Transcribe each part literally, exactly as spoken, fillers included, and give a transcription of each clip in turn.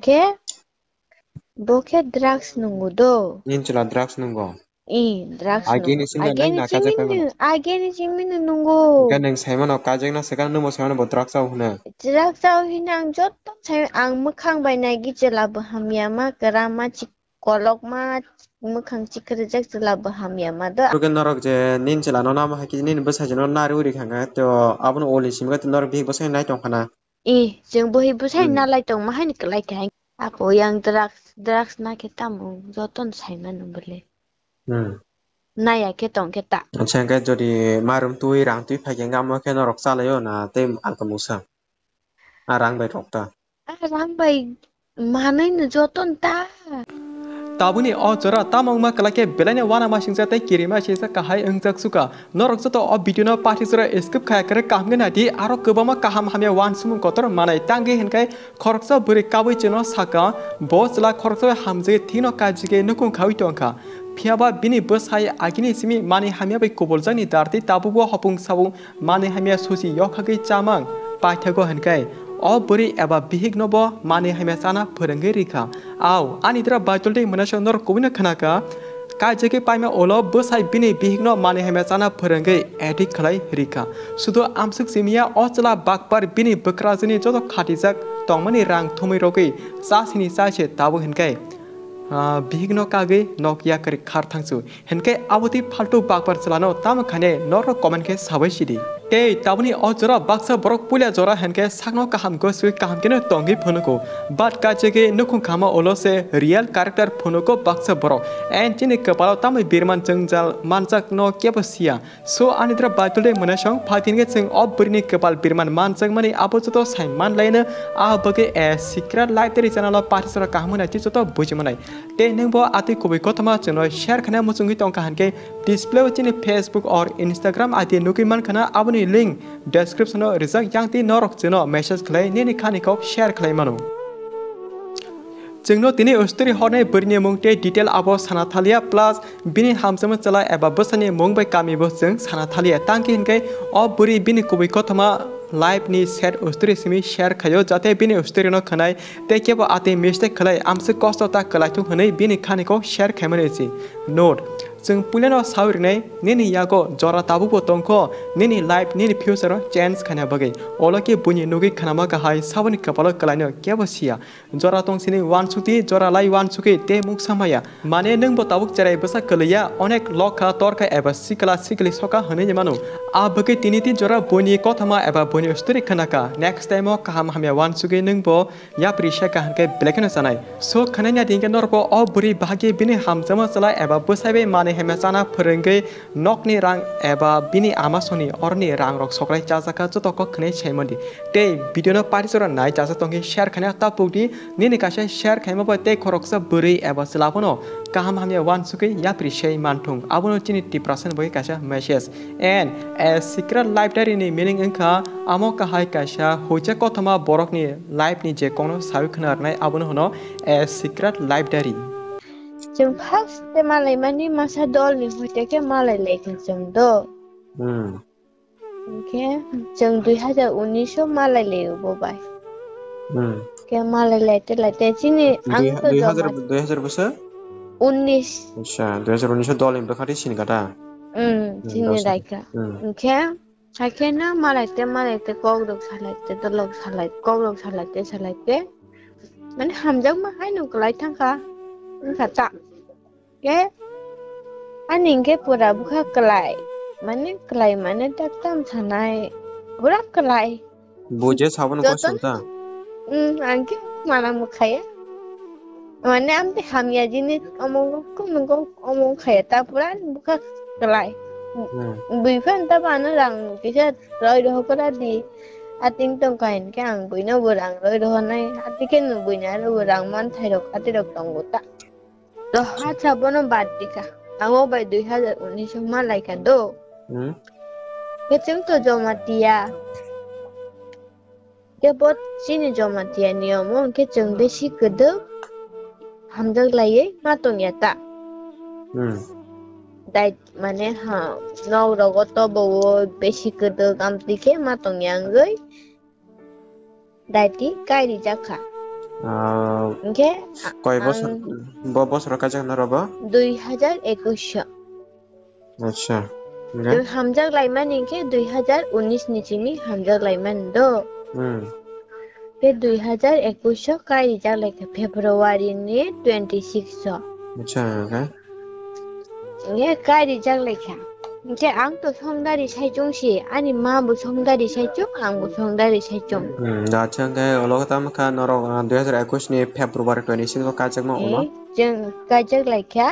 Khe bo khe drugs nungo do. Nini chwla drugs nungo? Eh, drugs nungo. Agini simi nang na kajak paimano? Agini simi nungo. Hwnkhe nwng saimano kajakna swkang nwngbo saimano bo drugs o hwno. Drugs o hino ang joto sai ang mwkhang bai naigwi chwla bo hamya ma kwra ma chik kolokma mwkhang chikirjak chwla bo hamya ma do. Oro khe norok je nini chwla no namo hai khe nini bwsai no nari uri kha khe to abono oli simi khe norok bihik bwsai nai tong khana. Eh, chwng bo hi bwsai nalai tong ma hai ni kwlai kha. Apo yang drugs, drugs na khe tamo joto no sai mano bole. Hmm. Naya khe tong khe ta. Acha hwnkhe jodi marum twi rang twi phai khe amo khe norok chalaio na tei alka musa. A rang bai rok ta. A rang bai manwi no joto no ta. Tabukni o jora tamo wngma kwlai khe belaino uanamasingcha tei kirimasingcha kahai wngjak suka. Norok joto o video no pathi jora skip khaya kwrwi kaham khe naidi, aro kwbangma kaham hamya uansukmung kotor manai tangwi hwnkhe khoroksa bwrwi kabui chwngno sakha, bo chwla khoroksa bai hamjagwi thwino kajigwi nukhung khaui tongkha. Phiyaba bini bwsai agini simi manwi hamya bai kubuljak ni darti tabukbo hopung sabung manwi hamya susi yokhagwi chamang paithago hwnkhe, o bwrwi eba bihikno bo manwi hamya chana phwrwngwi rikha. Au, ani dra Baitol tei mwnasok norok kubuino khnakha, kaijagwi paima ulo bwsai bini bihikno manwi hamya chana phwrwngwi addict khlai rikha. Sudo amswk simiya o chwla bakpar bini bwkrajwkni joto khatijak tongmani rang thumwi rogwi chasini chaise tabuk hwnkhe, ah, bihikno kagwi nok yakarwi khar thangsu. Hinkhe abotwi faltu bakpar chwlano tamo khainai norok comment khe sabai sidi. Tei taboni o jora baksa borok puila jora hinkhe sakno kaham goswi kaham kheno tongwi phunugo. But kachigwi nukhung khama ulo se real character phunugo baksa borok. And chini kwpalo tamwi birman jwngjal manjakno kebo siya. So ani dra Baitol de mwnasong phatin khe chwng o bwrwini kwpal birman manjakmani abo joto sai manlaino. A bagwi a secret life teri channel o party sora kaham hwnai tei joto bujimanai. Tei nwngbo atwi kubui kothoma chwngno share khaina muchungwi tongkha hinkhe display o chini Facebook or Instagram I D nugwi mankha na, aboni link description o rijak, yang twi norok chwngno message khlai nini khani kok share khlai mano. Chwngno tini story hornai bwrwini mung tei detail abo sana thalia, plus bini hamjakma chwla eba bwsani mung bai kamibo chwng sana thalia. Tangkhe hinkhe o bwrwi bini kubui kothoma life ni sad story simi share khaio, jate bini story no khwnai tei kebo atwi mistake khlai amswk kosto ta kwlaithung hwnwi bini khani kok share khaimani se. Note, chwng puilano sawi rwnai, nini yago jora tabukbo tongkho, nini life, nini future o change khaina bagwi. Olo khe buini nugwi khnama kahai, saboni kwpalo kwlaino kebo siya. Jora tong sini uansukdi, jora lai uansukwi tei muksa maya. Mane nwngbo tabuk cherai bwsa kwlwiya, onek lokha, torkha eba sikla sikli soka hwnwi mano. A bagwi tini tin jora buini kothoma eba buini story khnakha. Next time o kaham hamya uansugwi nwngbo yapri seka hinkhe belai kheno chanai. So khwnai naidi hinkhe norokbo o bwrwi bahagi bini hamjakma chwla eba bwsai bai manwi hamya chana phwrwngwi nokni rang eba bini ama soni oroni rangrok sokrai chajakha joto kok khwnai saimandi. Tei video no pari jora nai chajak tongkhe share khaina ta pukdi. Nini kaisa share khaima bai tei khoroksa bwrwi eba chwla phano kaham hamya uansukwi yapri sei manthung. Abono chini Tiprasa ni bagwi kaisa message. And a secret life diary ni meaning wngkha amo kahai kaisa huijak kothoma borokni life ni je kokno sawi khna rwnai abono hwno a secret life diary. Chwng first te malai mani masa dol ni hoite khe malai lai kha chwng do. Hmm. Hwnkhe chwng dui hazar unis o malai lai o bo bai. Hmm. Khe malai lai te lai te chini ang Dui, to dui hazar, joma dui hazar bwsa? Unis. Acha, dui hazar unis o dol ni bwkha twi sini kha da? Hmm, Hmm, chini dol sini. Lai kha. Hmm. Hwnkhe Hakhe no malai te malai te kok rok salai te dolok salai kok rok salai te salai te mane hamjakma haino kwlai thangkha wngkha ta. Khe ani hinkhe pura bwkha kwlai mane kwlai mane tak tam sanai pura kwlai. Bo je sabono joto kosong ta? Hmm, ang khe mana mwkhaya. Mane amtwi hamya jinis omo kok nokgo omo khaya ta pura bwkha kwlai. Hmm. Bui phan ta bana rang kisa roi rohor kora di. Ating tong kain khe ang buino bo rang roi rohor nai. Ati khe no buina ro bo rang man thai rok ati rok tongo ta. To hacha bono bad dikha. Amo bai dui hazar unis o malai kha do. Hmm. Khe chwng to Jamatia. Khe bo chini Jamatia ni omo hwnkhe chwng besi kwdwk hamjak laiwi ma tongya ta. Hmm. Dai mane ha nok rogo to bo besi kwdwk amtwi khe ma tongya wngwi. Daiti kairijak kha. Ah, Hwnkhe koi bosor, ang bo bosor kaijak norok bo? Dui hajar ekush. Acha. Hwnkhe? Dui hamjak laimani hwnkhe dui hajar unis ni simi hamjak laimani do. Hmm. Khe dui hajar ekush o kairijak laikha February ni twenty six o. Acha, hwnkhe? Hwnkhe kairijak laikha. Hwnkhe ang to songdari saichung si, ani ma bo songdari saichung, ang bo songdari saichung. Hmm, da acha hwnkhe ulo khe tamo kha norok, ah, dui hajar ekush ni February twenty six o kaijakma ulo? Eh, chwng kaijak laikha.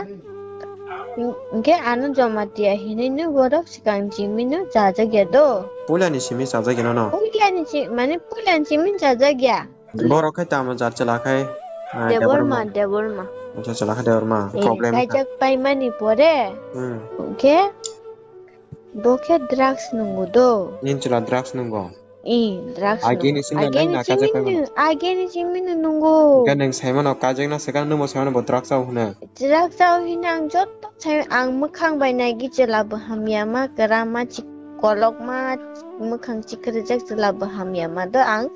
Hwnkhe ano Jamatia hinwi no borok swkang jimino chajakya do. Puilani simi chajakya nono? Puilani si-, mane puilani simi chajakya. Borok khai tamo jat chwla khai, ah, Debbarma, Debbarma. Debbarma. Acha, chwla khai Debbarma. Eh, problem kha. Kaijak paimani pore, Hmm. Hwnkhe bo khe drugs nungo do. Nini chwla drugs nungo? Eh, drugs nungo. Agini simi nang na kaijak paimani? Agini simi nung-, agini simi nung nungo. Hwnkhe nwng saimano kaijakna swkang nwngbo saimano bo drugs o hwno? Drugs o hino ang jotto sai, ang mwkhang bai naigwi chwla bo hamya ma, kwrama, chik-, kolokma, mwkhang chikrijak chwla bo hamya ma do ang.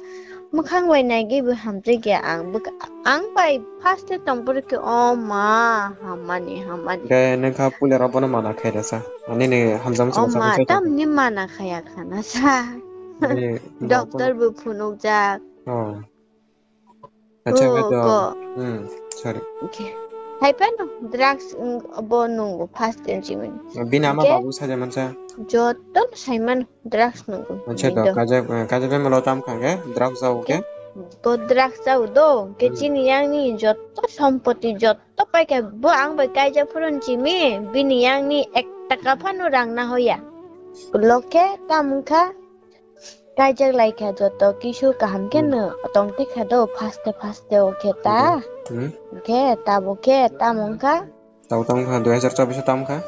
Mwkhang bai naigwi bo hamjakya ang. Bwk-, ang bai first e tongphuru khe, o ma, hammani, hammani. Khe nwng kha puila rok bono mana khairasa. Ani ni hamjak. O ma, tamni mana khaya khana sa. Ani doctor bo phunukjak. Oh. Acha, oh, hwnkhe to, ko. Hmm, sorry. Okay. Hai phano drugs, mm, bo nungo first e jimani. Bini ama babu saja mansa. Joto no saimano. Drugs nungo. Acha to, kaijak, eh, kaijak bai malo tam kha khe, drugs jao khe? Bo drugs jao do, khe chini yang ni jotto sompoti, jotto paikha, bo ang bai kaijak phuru chimi, bini yang ni ek taka phano rang na hoya. Ulo khe tam wngkha, kaijak laikha jotto kisu kaham khe no tong tikha do, phaste phaste o khe ta. Hmm. Khe tabo khe tam wngkha. Tabo tamo kha, dui hajar chobbish o tamo kha?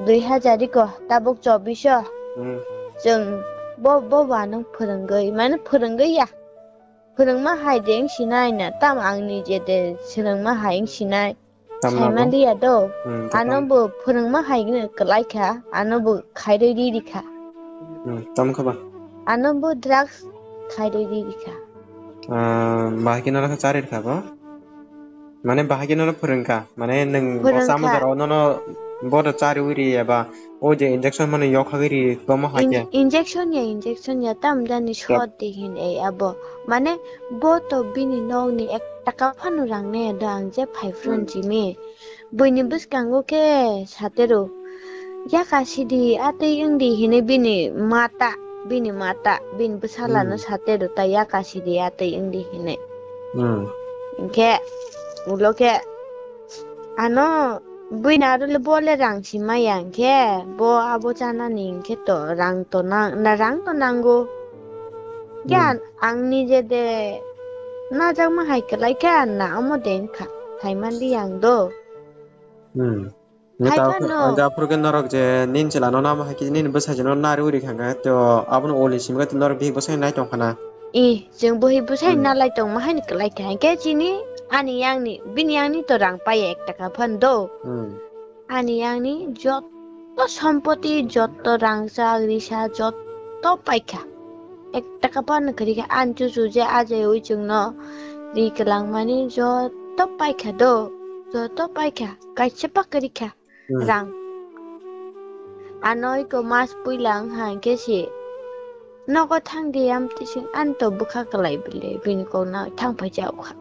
Dui hajar iko, tabuk chobbish o. Hmm. Chwng bo, bo ba nwng phwrwngwi, mane phwrwngwi ya. Phwrwngma hai de wng sinai na, tam ang nije de swrwngma hai wng sinai. Tam na bo? Saimaliya do. Hmm, to ano tam. Bo phwrwngma hai no kwlai kha, ano bo khairwi ri ri kha. Hmm, tamo kha ba? Ano bo drugs khairwi ri ri kha. Ah, bahai khe no kha chari kha bo? Mane bahai khe nono phwrwngkha, mane nwng bo phwrwngkha. Chamajaro nono bodo chariwi ri eba o je injection mani yokhagwi ri tomo hai khe? In-, injection ya, injection ya, tam jani. Yep. Sot di hin ei abo. Mane bo to bini nokni ek taka phano rang naiya do ang je phai phuru. Hmm. Chini. Buini bwskango khe satero. Yaka sidi atwi wngdi hinwi bini mata, bini mata, bini bwsalano. Hmm. Satero ta yaka sidi atwi wngdi hinwi. Hmm. Hinkhe ulo khe ano buino aro le bo le rang si maya hinkhe bo abo chanani hinkhe to rang to nang-, na rang to nango. Hinkhe. Hmm. An-, ang nije de najakma hai kwlai khe na omo de wngkha, saimandi ang do. Hmm. Nge hai ta phano. Aphuru khe norok je nini chwla no namo hai khe nini bwsai no nari uri kha khe to abono oli simi khe norok bihik bwsai nai tong khana. I, chwng bihik bwsai. Hmm. Nalai tongma hai ni kwlai kha hinkhe chini ani yang ni, bini yang ni to rang pai ek taka phan do. Hmm. Ani yang ni jotto sompoti, jotto rang chak risa, jotto pai kha. Ek taka phan kwrwi kha ani chuchu je ajai ui chwng no ri kwlangmani jotto pai kha do, jotto pai kha. Kaisa pa kwrwi kha. Hmm. Rang. Ano iko mas puila wng ha hinkhe se nogo thang di amtwi sing ani to bwkha kwlai bile bini kok na thang phai cha kha.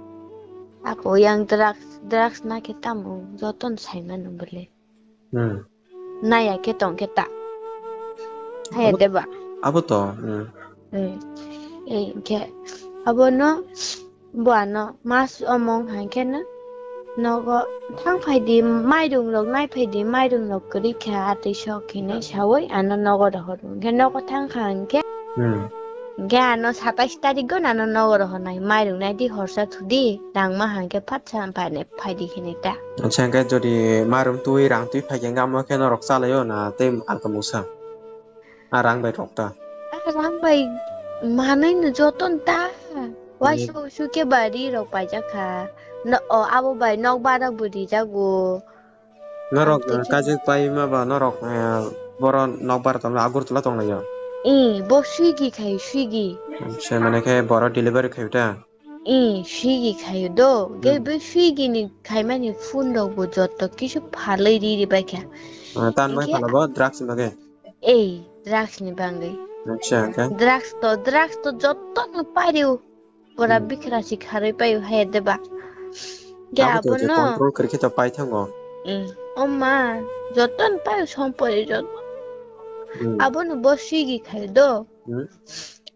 Ako yang drugs, drugs na khe tamo jotono sai mano bile. Hmm. Naya khe tong khe ta. Haya. Abo, deba. Abo to, hmm. Hmm. Ei, hinkhe abono Bo ano mas omong hai khe no nogo thang phai di, mairung rok nai phai di, mairung rok kwrwi kha atwi sok hinwi sawi ano nogo rohor. Hinkhe nogo thang kha hinkhe, hmm, hinkhe ano satais tarik o ano nogo rohor nai, mairung nai di horsa thudi, rang ma hai khe phat sa phai nai phai di hinwi ta. Acha, hinkhe jodi mairung twi rang twi phai khe hinkhe amo khe norok cha lai o na tei alka mungsa? A rang bai rok ta. A rang bai manwi no joto no ta. Waisa, hmm, usu khe ba ri rok paijak kha. No, o, abo bai nok bara bo rijago. Norok, ang khe, eh, kajik pai ma ba norok, eh, boro nok bara tong Agartala tong lai o? Eh, bo Swiggy khai, Swiggy. Acha, mane khe boro delivery khai ta? I, Swiggy khayo do. Ge Hmm. Be Swiggy ni khaimani phone rok bo joto kisu phalwi ri ri bai kha. Ah, tan bai Hinkhe phala bo drugs ni bagwi? Ei, drugs ni bagwi. Acha, okay. Drugs to, drugs to joto no pario. Pura Hmm. bikra si kharwi paio hai de ba. Ge Abo to je abono control kari khe to pai thango. Eh, o ma, joto no paio sompori joto. Hmm. Abono bo Swiggy khayo do. Hmm.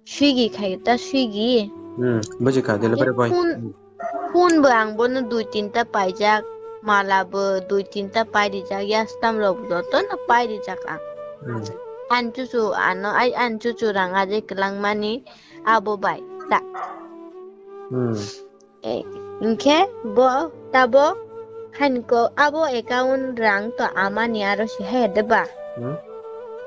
Swiggy khayo ta Swiggy. Hmm, bujikha, delivery boy. Phone, Hmm. Phone bo ang bono dui tinta paijak, mala bo dui tinta pairijak, yastam rok joto no pairijak ang. Hmm. Ani chuchu ano, ai ani chuchu rang aje kwlangmani abo bai ta. Hmm. Eh, hinkhe bo tabok hainko abo account rang to amani aro si hai de ba. Hmm?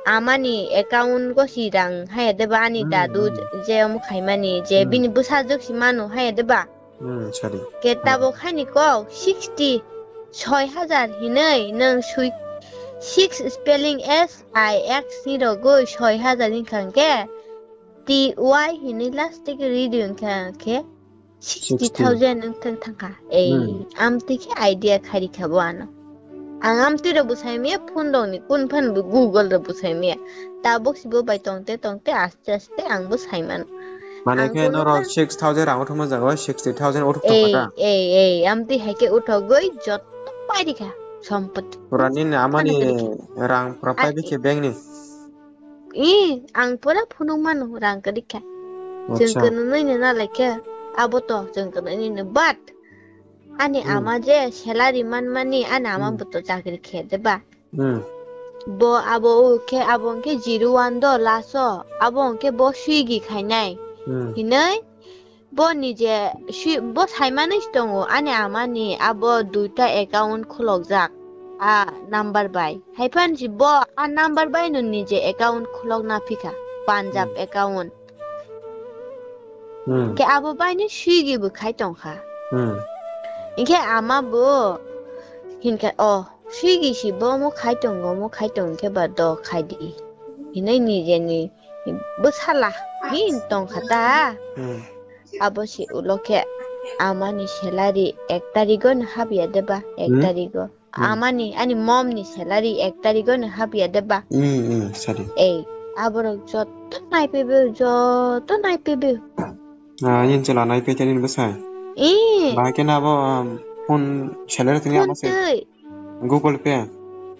Amani account go si rang hai de ba ani Hmm, dadu hmm. Je omo khaimani je Hmm. Bini bwsajwk si manu hai de ba. Hmm, sorry. Ke tabok haini kok sixty, soi hajar hinwi nwng sui six spelling S I X ni rogwi soi hajar wngkha hwnkhe T Y hinwi last tike ri di wngkha khe sixty thousand wng thang thangkha. Ei, Hmm. Amtwi khe idea khairi kha bo ano. Ang amtwi rok bo sai maya phone rok ni kun phan bo Google rok bo sai maya. Tabok si bo bai tongte tongte aste aste ang bo sai mano. Mane Ang khe kono norok kha- six thousand rang uthukma jaga o sixty thousand uthuk tongkha ta? Ei, ei, ei, amtwi hai khe uthogwi joto pairi kha sompoti. Pura nini amani Ano khe rang pura pai Ai- bikhe bank ni? I, ang pura phunuk mano rang kwrwi kha. Chwng Acha. Kwrwngwi no nalai khe abo to chwng kwrwngwi no, but ani Hmm. Ama je salary manmani ani ama Hmm. Bo to chakri khe de ba. Hmm. Bo abo o khe abo hwnkhe zero one do last o, abo hwnkhe bo Swiggy khainai. Hmm. Hinoi Bo nije swi-, bo saimanwi tongo, ani amani abo duita account khulokjak, a number bai. Haiphano si bo a number bai no nije account khulokna phikha, Punjab Hmm. Account. Hmm. Khe abo bai no Swiggy bo khai tongkha. Hmm. Hinkhe ama bo hinkha, "Oh, Swiggy si bo omo khai tongo, omo khai tongo khe ba do khai di." Hinwi nije ni bwsala hin tongkha ta. Hmm. Abo se ulo khe amani salary ek tarigo no habya de ba, ek Hmm? Tarigo. Hmm. Amani, ani mom ni salary ek tarigo no habya de ba. Hmm, hmm, sorry. Ei, aborok joto naipibe, joto naipibe. Ah, yin chela naipe tani bwsai. Eh. Bahai khe na abo, um, phone salary tini Phone ama se twi. Google Pay?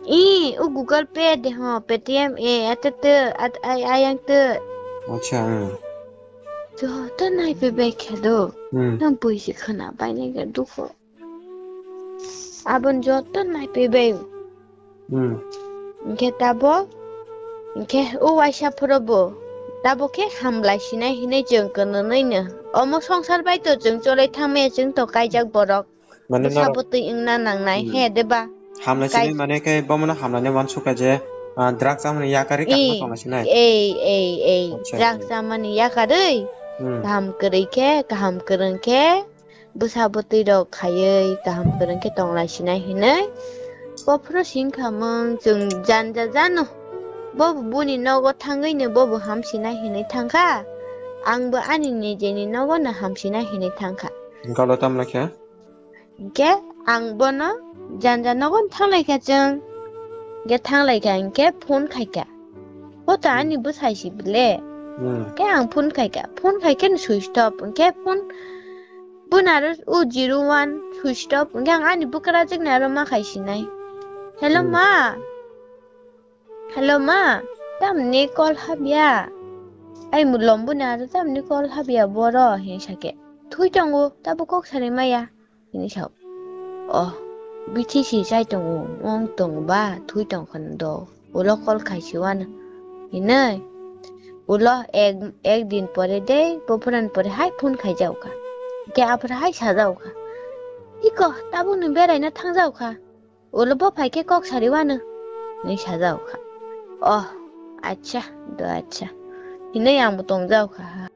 Ih, o Google Pay de ho, Paytm e, ate te, at-, ay-, ayang te. Acha, eh. Joto naipe bai khe do. Hmm. Nang buisi khwna bai nai khe dukho. Abon joto naipe bai. Hmm. Hinkhe tabo, hinkhe o waisa phoro bo, tabo khe hamlai sinai hinui chwng kwnwi no. Omo songsar bai to chwng cholai thangmaya, chwng to kaijak borok. Mane bwsa norok bwtwi wngna nangnai, hmm, he de ba? Hamlai sinai kai- mane khe bomono hamlaini uansukha je, ah, drugs chamani yakarwi kaham, i, tongna sinai. Ei, ei, ei, acha, drugs, hmm, chamani yakarwi, hmm, kaham kwrwi khe, kaham kwrwng khe, bwsa bwtwi rok khaiwi kaham kwrwng khe tonglai sinai hinwi. Bophuru singkha mung chwng janja jano. Bo buni nogo thangwi no bobo hamsinai hinwi thangkha. Angbo ani nijeni nogo no hamsinai hinwi thangkha. Galo tamlai khe? Hinkhe ang bono janja nogo thanglaikha chwng. Hinkhe thanglaikha hinkhe phone khaikha. Bo to, hmm, ani bwsai si bile. Hmm. Hinkhe ang phone khaikha. Phone khaikhe no switch off. Hinkhe phone boni aro o zero one switch off. Hinkhe ang ani bwkrajwk ni aro ma khai sinai. Hello, hmm, ma. Hello ma, tamni call habya? Ai mulom boni aro tamni call habya boro, hinwi sakhe. Thui tongo, tabo kok sari maya, hinwi sao. Oh, bithi si chai tongo, wng tongo ba, thui tong kheno do. Ulo call khai si wano. Hinwi, ulo ek, ek din pore de, bophurani pore hai phone khai jaokha. Ke aphuru hai sa jaokha. Iko, tabukni beraina thang jaokha. Ulo bo phai khe kok sari wano, hinwi sajao kha. Oh, acha, do acha. Hinwi ang bo tong jao kha.